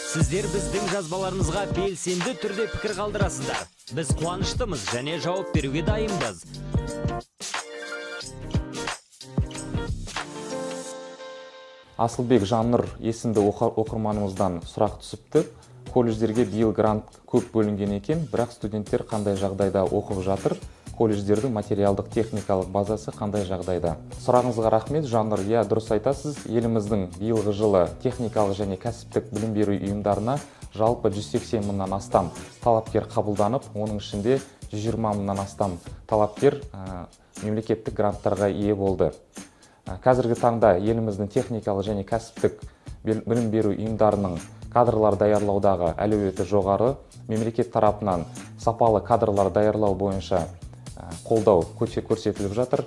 Сіздер біздің жазбаларымызға белсенді түрде пікір қалдырасыздар. Біз қуаныштымыз және жауап беруге дайынбыз. Асылбек Жаннұр есімді оқырманымыздан сұрақ түсіпті. Колледждерге биыл грант көп бөлінген екен, бірақ студенттер қандай жағдайда оқып жатыр? Колледждердің материалдық техникалық базасы қандай жағдайда? Сұрағыңызға рахмет, Жаннұр. Иә, дұрыс айтасыз. Еліміздің биылғы жылы техникалық және кәсіптік білім беру ұйымдарына жалпы 180 мыңнан астам талапкер қабылданып, оның ішінде 120 мыңнан астам талапкер мемлекеттік гранттарға ие болды. Қазіргі таңда еліміздің техникалық және кәсіптік білім беру ұйымдарының кадрлар даярлаудағы әлеуеті жоғары. Мемлекет тарапынан сапалы кадрлар даярлау бойынша қолдау көрсетіліп жатыр.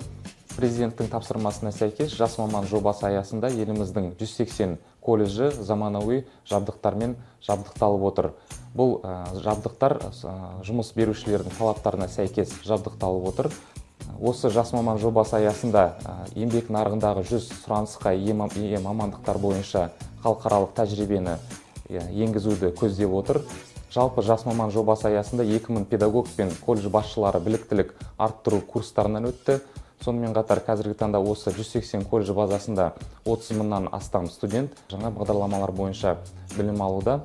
Президенттің тапсырмасына сәйкес, «Жас маман» жобасы аясында еліміздің 180 колледжі заманауи жабдықтармен жабдықталып отыр. Бұл жабдықтар жұмыс берушілердің талаптарына сәйкес жабдықталып отыр. Осы «Жас маман» жобасы аясында еңбек нарығындағы 100 сұранысқа ие мамандықтар бойынша халықаралық тәжірибені енгізуді көздеп отыр. Жалпы, «Жас маман» жобасы аясында 2000 педагог пен колледж басшылары біліктілік арттыру курстарынан өтті. Сонымен қатар, қазіргі таңда осы 180 колледж базасында 30 мыңнан астам студент жаңа бағдарламалар бойынша білім алуда.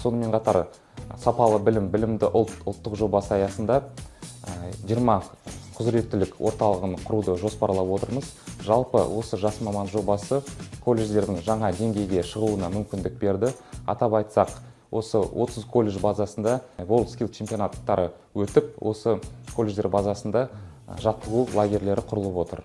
Сонымен қатар, «Сапалы білім, білімді ұлт» ұлттық жобасы аясында 20 құзыреттілік орталығын құруды жоспарлап отырмыз. Жалпы, осы «Жас маман» жобасы колледждердің жаңа деңгейге шығуына мүмкіндік берді. Атап айтсақ, осы 30 колледж базасында World Skill чемпионаттары өтіп, осы колледждер базасында жаттығу лагерлері құрылып отыр.